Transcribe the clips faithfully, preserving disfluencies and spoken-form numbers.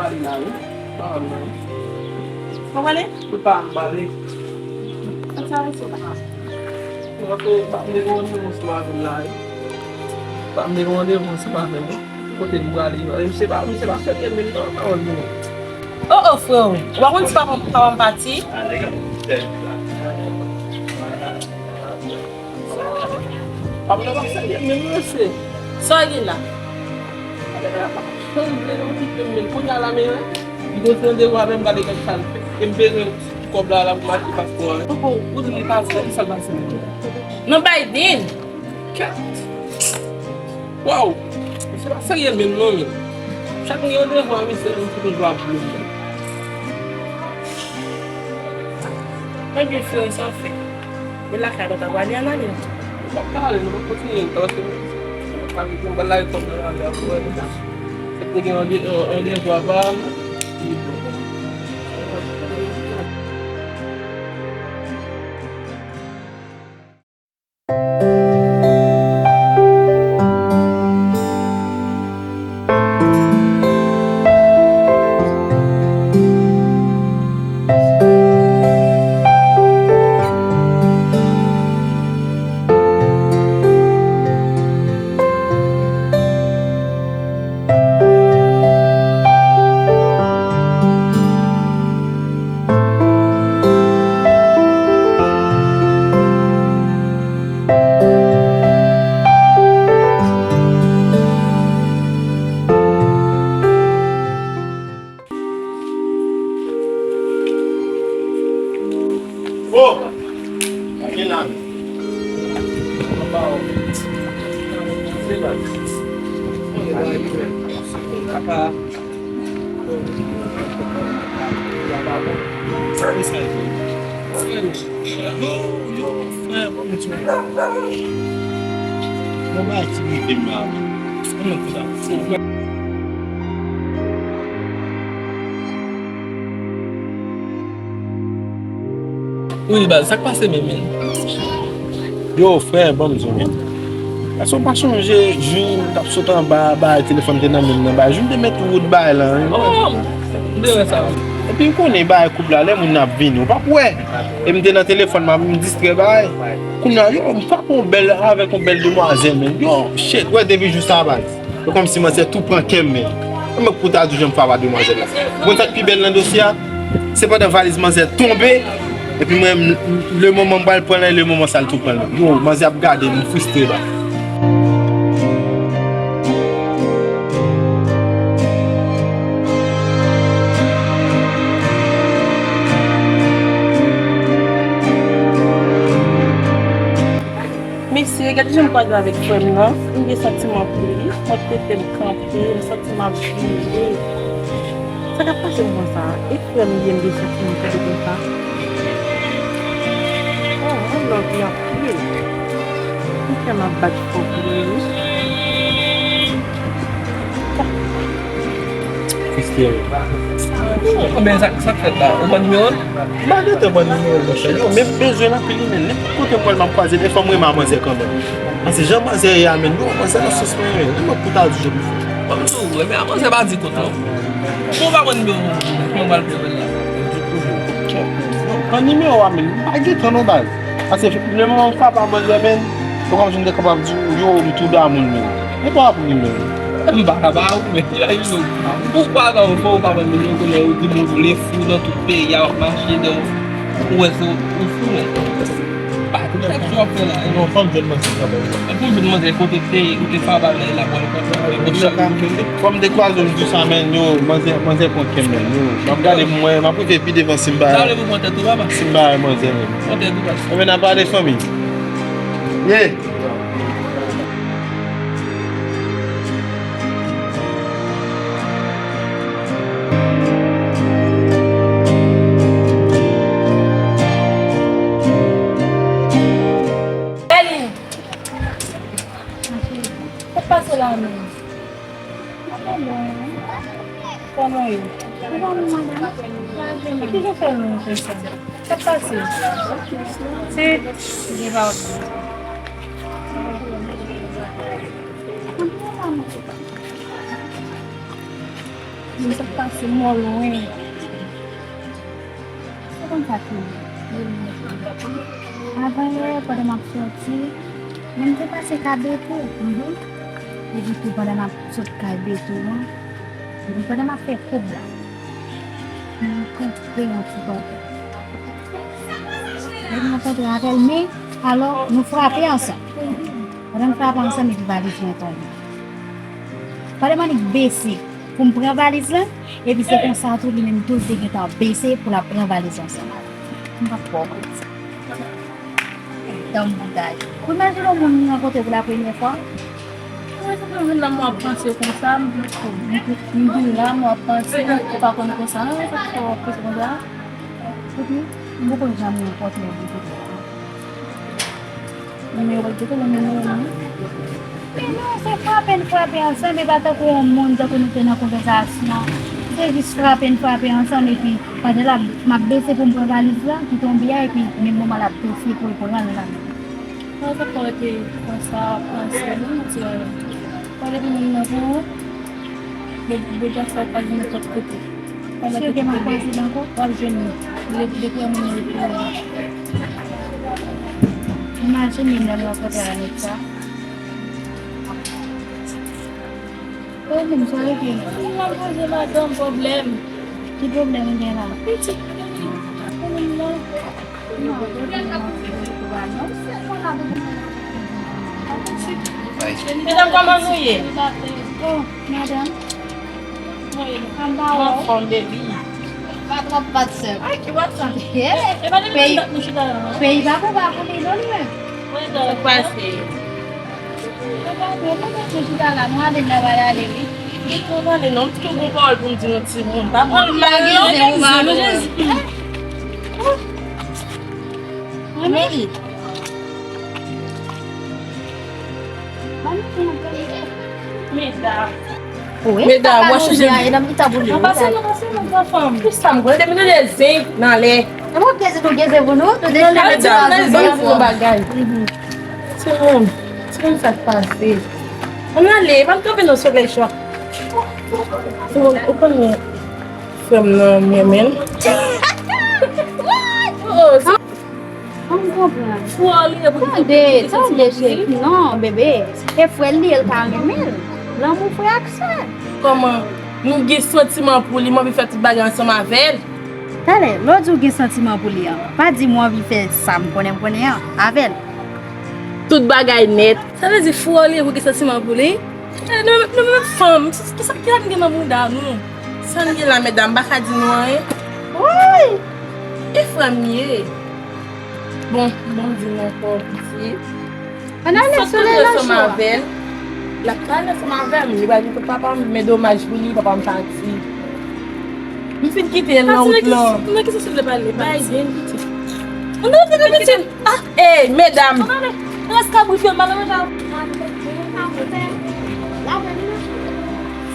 Pale la, wi. Pa wè m nan. Ou pale? Ou pa m pale. Sa sa rete la? Mwen fè pa m gen yon nivo se pa vin la, wi. Pa m gen yon nivo se pa vin, wi. Kote m prale, wi. Misye pa, misye pa serye menm non, pa wè m non. Oh, oh, frè, ou pa konn si papa, papa m pati? Ap nan pa serye menm mesye. Sa w gen la? Chanm vle nou kite m menm. Kounye a la men, li konn fè yon devwa menm, gade kèk sa l fè. E m bezwen ti kòb la, la pou m achte paspò a. Poko, ou di li pa fè, ki sa l pase menm? Nan Biden. Kèt. Waw. Misye pa serye menm non, men. Chak m gen yon devwa, misye, misye toujou ap bloke m. Mwen gen frè sa fè. Men lakay nou ta pral ale. Ou pa pale, nou pa kontinye, paske nou pa gen yon bagay kòm nan ale apre. Se pou gen yon, yon, yon devwa ba m. Oh! Vin la. Yo, yo, frè, bon, m di w. Bon, bagay ki rive m la. Ann nan kouta. Wi, baz, sa k pase menm, men? Yo, frè, ban m di w, men. Èske w pa sonje jou m t ap sot anba a, bay telefòn te nan men m nan, bay jou m te met wood bay lan, wi? Oh, m te wè sa, wi. Epi m konnen bay koup la, lè moun nan ap vini, w p ap wè. E m te nan telefòn, m ap, m distrè bay. Kounye a, yo, m frape yon bèl, avèk yon bèl demwazèl, men. Yo, shit, wè, depi jou sa, baz. Se kòmsi manzè tou pran kè m, men. Mwen pou ta di w jan m frape a demwazèl la. Mwen, sa k pi bèl nan dosye a, se pandan valiz manzè tonbe, epi mwen, m, le moman m pral pran l, le moman sa l tou pran l. Yo, manzè ap gade m, m fristre la. Mesye, gade jan m kwaze avèk frè m nan. M gen santiman pou li. Mwen te fè m kanpe, m santi m ap vire. Sa k ap pase m konsa? E frè m ye, m gen santiman pou li konsa? Oh, mwen love li anpil. M fè m ap bat fò pou li, wi. Christelle. Bon, men sa, sa k fèt la? Ou ban nimewo l? M pa gentan ban nimewo l, monchè. Yo, men m bezwen l anpil, wi, men nenpòt kote m pral, m ap kwaze l. E fò m renmen a manzè kanmenm. Paske jan manzè ye a, men, yo, manzè nan sans mwen, men. Nenpòt kote a di jan pou fè. Ban m di w, renmen a manzè pa di kont, non. Bon, ou pa ban nimewo m, mwen pral fè l la. Ban nimewo a, men. M pa gentan, non, baz. Paske le moman m frape a manzè, men, se kòmsi m te kapab di w, yo, m tou damou l, men. E pa pou li, men. M pa ka ba ou, men. Ou pa nan fò, ou pa ban nimewo, konnen ou di moun vle fou nan tout peyi a, w ap mache dan ou wè se ou fou, men. Pa tout sèks w ap fè la. Non, fò m jwenn manzè kanmenm. Fò m jwenn manzè kote te, kote faba la, la, bon, fò m te kwaze w, m di sa, men, yo, manzè, manzè pran kè m, men, yo. M ap gade, mwen, m ap rive pi devan si m pa, sa vle pou pran tèt ou, papa? Si m pa wè manzè, men. Pran tèt ou, papa. Anben, n a pale, fanmi. Ye. Dani! Sa k pase la menm? Kòman w ye? Kòman w ye, madanm? Ki jan fè nou konsa? Sa k pase? Se, se pa. Mwen sa pase mò lwen. Se konn sa ki ye. Avan yè, pandan m ap soti, mwen te pase kay Beto. Epi tou pandan m ap sot kay Beto an, epi pandan m ap fè koub la, mwen kontre yon ti bòkè. Epi mwen kontre avè l, men alò nou frape ansanm. Pandan n frape ansanm, epi valiz mwen tonbe. Pandan m annik bese pou m pran valiz lan, epi se konsa tou li menm tou li te gentan bese pou l ap pran valiz ansanm avè m. M pa t kwè w konn sa. Tanbou daj. Ou imajine yon moun rankontre pou la premyè fwa? Mwen se mwen vin la mwen ap panse konsa, m vin la mwen ap panse, ou pa konn konsa, an, sa fè w ap panse konsa. Epi, m poko janm rankontre yon moun konsa. Nimewo l te konnen nimewo m wi. Men non, se frape n frape ansanm, e pa tankou yon moun, tankou nou te nan konvèsasyon. Se jis frape n frape ansanm, epi pandan l ap, m ap bese pou m pran valiz la, ki tonbe a, epi menm moman l ap bese pou l pran l la. Mwen te kwè ke konsa w ap panse, non, ti granmoun. Pale de moun nan pou ou, de, de afè w pa gen nenpòt kote. Si yo gen mwen pase ankò? W ap jwenn li. Li, li prè moun yo pou ou. Imajine lè m rankontre avèk sa. Ou menm, sa rete. Mwen poze madanm pwoblèm. Ki pwoblèm ou gen la? Pitit. Ou menm nan. Medam, kòman nou ye? Oh, madanm. Anfòm, baby. Pa twòp bat sè. Ay, ki bat sa? Peyi pa pou ba pou li, non, li menm. Sa k pase? Mwen pa mwen, mwen pa mwen chita la, nou ale, n ap ale, wi. Mwen pa ale non, m tou gon pawòl pou m di nan timoun. Pa pran m mal non, Jezi, ou pa Jezi. Meli. Medam. Wi, medam, w ap chanje. Nan pase, nan pase, nan pase, fanm. Pou sa m konnen, depi nou de zen nan lè. E mwen gen nou gen pou nou, nou de nan lè, nou de nan lè, pou nou bagay. Timoun, timoun, sa k pase? Ann ale, pa n kanpe nan solèy chwa. Timoun, ou konnen frè m nan m renmen l. Oh, sa m konprann. Tande, tande, cheri. Non, bebe. E frè l li ye, l ka renmen l. Lanmou frè ak sè. Kòman? Nou gen santiman pou li, m anvi fè tout bagay ansanm avè l. Talè, lè w di w gen santiman pou li an, pa di m w anvi fè sa m konnen m konnen an avè l. Tout bagay nèt. Sa vle di fou an li pou gen santiman pou li? Eh, nou, nou menm fanm, ki sa ki ap gen nan bouda nou? Sa n gen la, medam, m pa ka di nou anyen. Woy! E frè m ye. Bon, bon, di m ankò, pitit. Ann ale, solèy lan cho. L ap pale ansanm avè m, li pral di tout papa m, men domaj pou li, papa m pati. M fin kite l nan wout lan. Nan ki sans ou vle pale? Bay byen pitit. Ann ale, pitit. Ah, ey, medam. Ann ale. Rès kabrit yo, m pa nan manje a.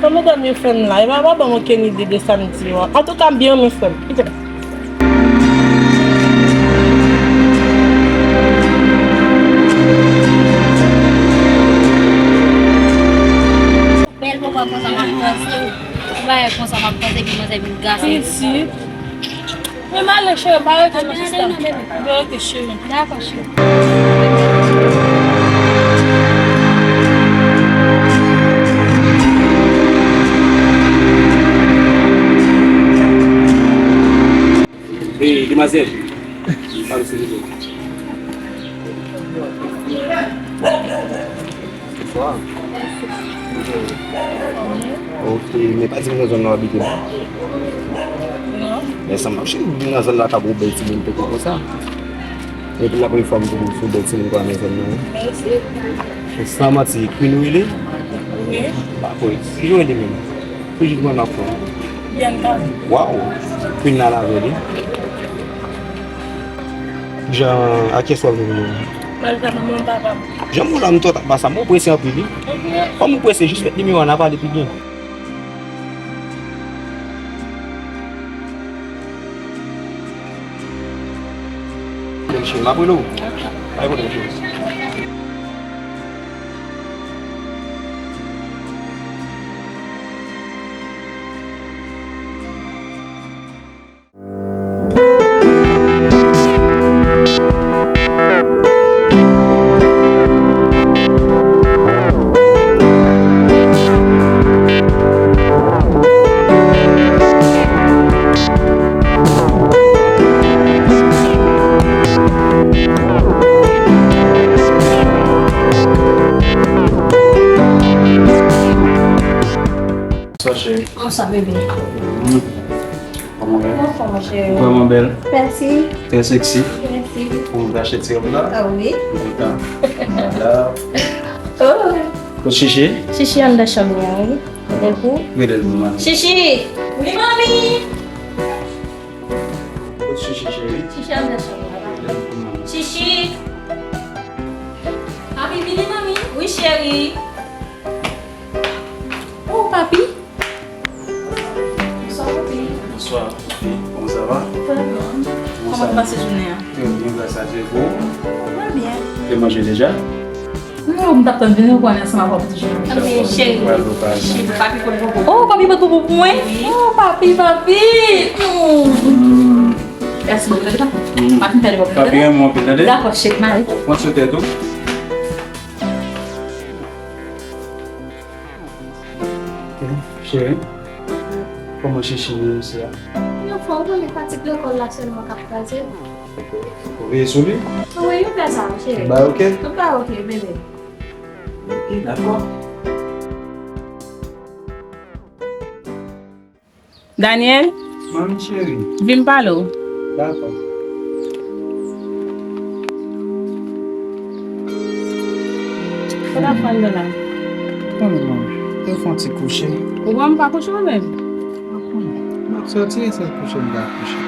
Sa medam yo fè m la, e pa, pa ban m okenn ide de sa m di yo a. Antouka, m byen renmen frè m. Kite m. Bèl moman konsa m ap panse, yon bagay konsa m ap panse, epi manzè vin gate. Pitit. Men m ale, cheri, m pa rete non, sista. Yo rete, cheri. Dakò, cheri. Hey, demwazèl. Pale, silvouplè. Bonswa. Ok, men pa di m nan zòn nan w abite non. Non. Men sa m ap chèche nan zòn nan ka gen yon bèl timoun tankou konsa. Men pou la premye fwa m tonbe sou bèl timoun konsa nan zòn nan wi. Mèsi. San manti, Queen ou rele? Wi. Pa kwè. Kijan w rele menm? Toujou mwen m ap fè. Bianca. Waw. Queen la lave li. Jan, a kiyès w ap jwe vini? Mwen al jwe manman papa m. Jan m wè w la, m twò ta pase, m prese anpil wi. Ok. Kòm ou prese, jis met nimewo a, n a pale pi byen. M ap rele w. Pa gen pwoblèm, cheri. Bonswa, cheri. Bonswa, bebe. Mm. Kòman w ye? Anfòm, cheri. Vrèman bèl. Mèsi. Trè seksi. Mèsi. Ou rachte ti wòb la? Ah wi. M kontan. Vwala. Oh. Kot Chichi? Chichi anndan chanm li an, wi. Rele l pou mwen. Chichi! Wi, manmi! Kot Chichi, cheri? Chichi anndan chanm li an. Rele l pou mwen. Chichi! Papi, vini, manmi. Wi, cheri. Oh, papi. Bonswa, papi. Bonswa, papi. Kòman sa va? Trè byen. Kòman w pase jounen an? Trè byen, gras a Dye. Trè byen. Ou te manje deja? Non, m t ap tann vini, ou konnen ansanm avè w pou ti jounen. Anben, cheri. Cheri, papi pot popo. Oh, papi pot popo pou mwen? Wi. Oh, papi, papi. Mm. Mèsi bokou, tande, papi. Mm. Papi, m fè li pou ou, tande? Papi renmen w anpil, tande? Dakò, cheri, m ale. Pran swen tèt ou. Cheri, kòman Chichi ye isi a? Li anfòm, ou konnen fatig lekòl la sèlman k ap kraze l. Ou veye sou li? Wi, yon pè sa, cheri. Tout bagay oke? Tout bagay oke, bebe. Oke, dakò. Daniel? Manmi cheri. Vin m pale w. Dakò. Sa w ap fè anndan la? Konnen manmi, te fè yon ti kouche. Ou wè m pa kouche ou menm? M ap sòti, se kouche m ka kouche.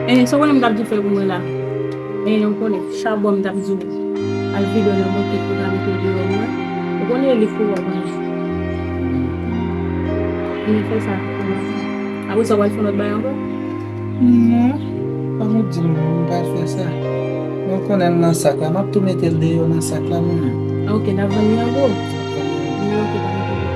E, sa w konnen m t ap di w fè pou mwen la? E, ou konnen, chak bò m t ap di w al vide nan bokit pou w ta mete l deyò mwen. Ou konnen li pou w ap manje. Vin fè sa. Apre sa, w al fè yon lòt bagay ankò? Non, pa mwen di m, m pa fè sa. Mwen konnen l nan sak la, m ap tou mete l deyò nan sak la, mwen menm. Ok, n ap vann li an gwo. Ok, pa gen pwoblèm.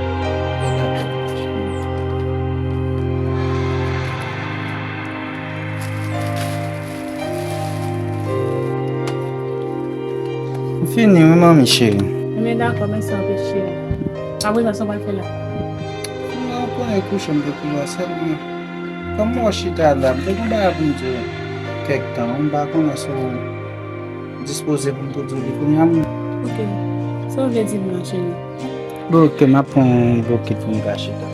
M fini, wi, manmi cheri. Ebyen, dakò, mèsi anpil, cheri. Apre sa, sa w pral fè la? Non, ou konnen kouche m te kouche a sèlman. Kòm m wè w chita la, m te gen bagay pou m di w kèk tan, m pa konnen si w dispoze pou m tou di w li kounye a, m. Ok. Sa w vle di m la, cheri? Bon, ok, m ap pran yon bokit pou m ka chita.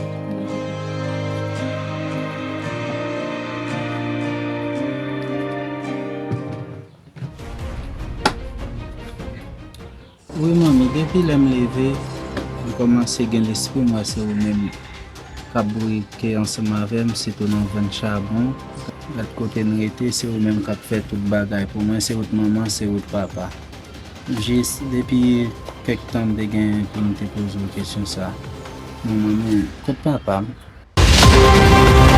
Wi, manmi, depi lè m leve, m kòmanse gen lespri m wè se ou menm k ap bourike ansanm avè m, sitou nan vann chabon. Gad kote n rete, se ou menm k ap fè tout bagay pou mwen, se ou t manman, se ou t papa. Jis depi kèk tan m te gen pou m te poze w kesyon sa. Manman, men, kot papa m?